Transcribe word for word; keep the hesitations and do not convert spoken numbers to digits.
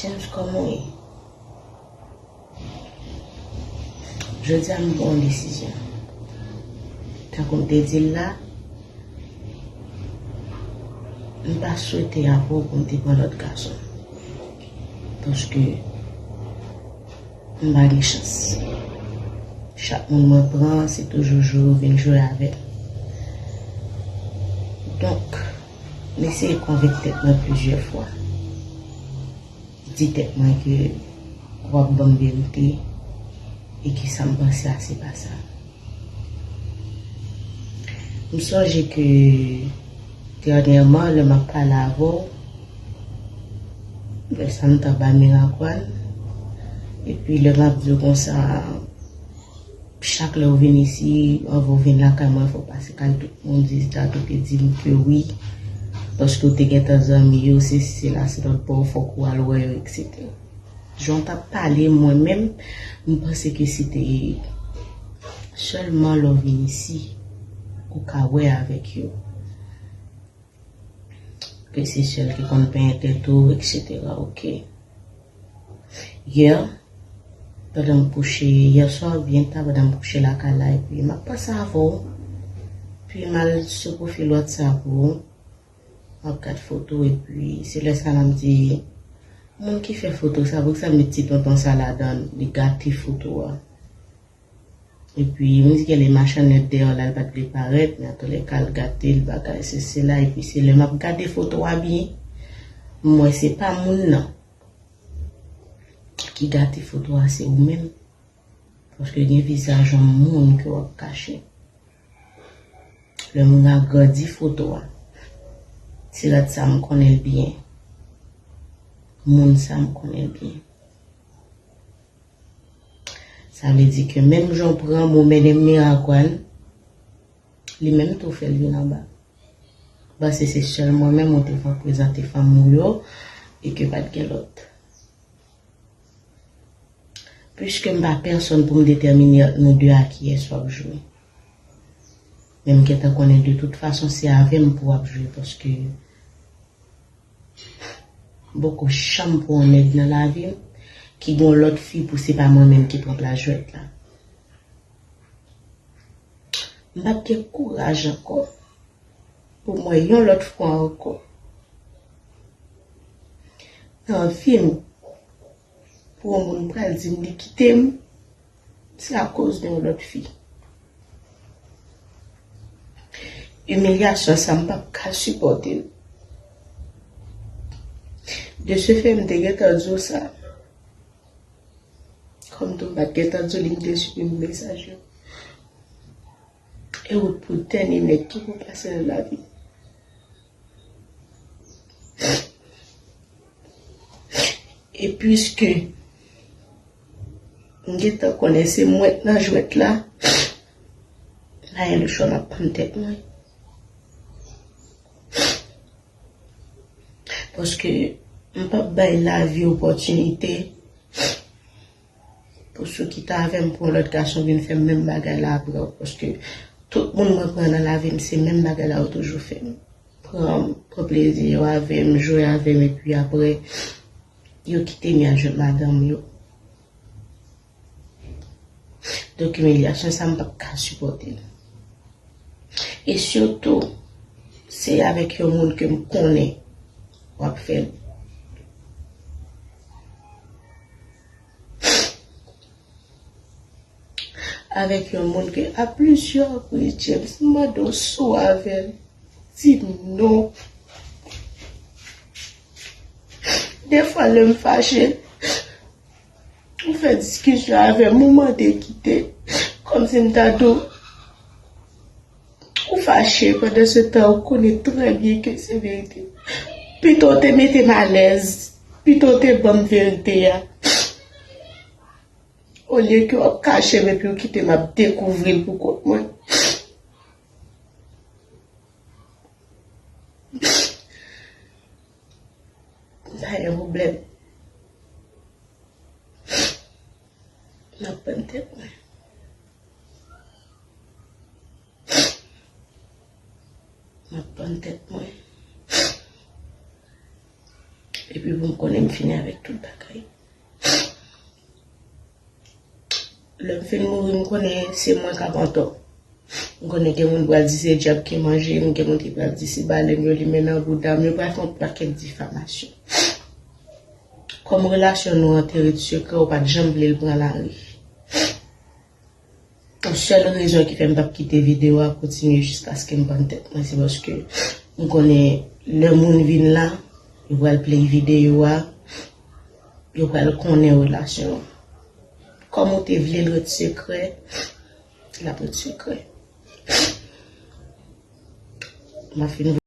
James, kòman w ye? Jodi a, m pran yon desizyon. Tankou m te di l la, m pa swete apre w pou m te pran lòt gason. Paske m pa gen chans. Chak moun mwen pran, se toujou jwe, yo vin jwe avè m. Donk, m eseye konvenk tèt mwen plizyè fwa. Di tèt mwen ke w ap ban m verite e ke sa m panse a, se pa sa. M sonje ke dènyèman, lè m ap pale avè w, lè sa m t anba Miragwàn, epi lè m ap di w konsa, chak lè w vin isi, anvan w vin lakay mwen, fò w pase kay tout moun, di Dadou te di m ke wi, paske w te gentan zanmi yo, sesi, sela, se lòt bò, fòk ou al wè yo, etsetera. Jan w t ap pale, mwen menm, m panse ke se te sèlman lè w vin isi, ou ka wè avèk yo. Ke se sèl ki konn penyen tèt ou, etsetera. Oke. Yè, pandan m kouche, yè swa byen ta, pandan m kouche lakay la, epi m ap panse avè w. Epi m al sou pwofil WhatsApp ou, m ap gad foto, epi se lè sa la m di, moun ki fè foto sa, poukisa l met ti tonton sa ladan l, li gate foto a. Epi, m di gen de machann lèt dèyè w la, l pa t vle parèt, men antoulèka, l gate l, bagay, sesi, sela, epi se lè m ap gade foto a byen, m wè se pa moun nan ki gate foto a, se ou menm. Paske gen vizaj yon moun ke w ap kache. Lè moun nan agrandi foto a, se lòt sa m konnen l byen. Moun sa m konnen l byen. Sa vle di ke menm jan w pran m ou mennen m Miragwàn, li menm tou fè l vin anba. M panse se sèl mwen menm ou te fè prezante fanmi w yo e ke pa t gen lòt. Piske m pa pèsonn pou m detèmine ant nou de a kiyès w ap jwe. Men m gentan konnen de tout fason se avè m pou w ap jwe paske m poko janm pran yon nèg nan lavi m ki gen yon lòt fi pou se pa mwen menm ki pran plas jwèt la. M p ap gen kouraj ankò pou m wè yon lòt fwa ankò nan vi m pou yon moun pral di m li kite m, se akoz de yon lòt fi. Imilyasyon sa, m p ap ka sipòte l. De ce fait, m te gentan di w sa. Kòm tou m pa t gentan di w li, m te siprime mesaj yo. E wout pou dènye nèg ki pou pase nan lavi m. E piske m gentan konnen se mwen k nan jwèt la, m pa gen lechwa, m ap pann tèt mwen. Paske m p ap bay lavi opòtinite pou sou kite avè m pou yon lòt gason vin fè menm bagay la apre w. Paske tout moun mwen pran nan lavi m, se menm bagay la yo toujou fè m. Pran, pran plezi yo avè m, jwe avè m, epi apre, yo kite m, y al jwenn madanm yo. Donk, imilyasyon sa, m p ap ka sipòte l. E sitou, se avèk yon moun ke m konnen w ap fè l. Avèk yon moun ke a plizyè repriz, James, m mande w si w avè l, di m non. Defwa, lè m fache, ou fè diskisyon avè m, ou mande kite, kòmsi m ta di w, ou fache, pandan se tan, ou konnen trè byen ke se verite. Pito w te mete m alèz, pito w te ban m verite a. Olye ke w ap kache m epi w kite m ap dekouvri l pou kont mwen. M pa gen pwoblèm. M ap pann tèt mwen. M ap pann tèt mwen. Epi pou m konnen m fini avèk tout bagay. Lè m fin mouri, m konnen se mwen k ap antò. M konnen gen moun pral di se dyab ki manje m, gen moun ki pral di se balèn yo limen nan bouda m, yo pral fè yon pakèt difamasyon. Kòm relasyon nou antere t sekrè, ou pa t janm vle l pran lari. Yon sèl rezon ki fè m p ap kite videyo a kontinye jiskaske m pann tèt mwen, se paske m konnen lè moun vin la, yo pral play videyo a, yo pral konnen relasyon an. Kòm ou te vle l ret sekrè, l ap ret sekrè. M ap fin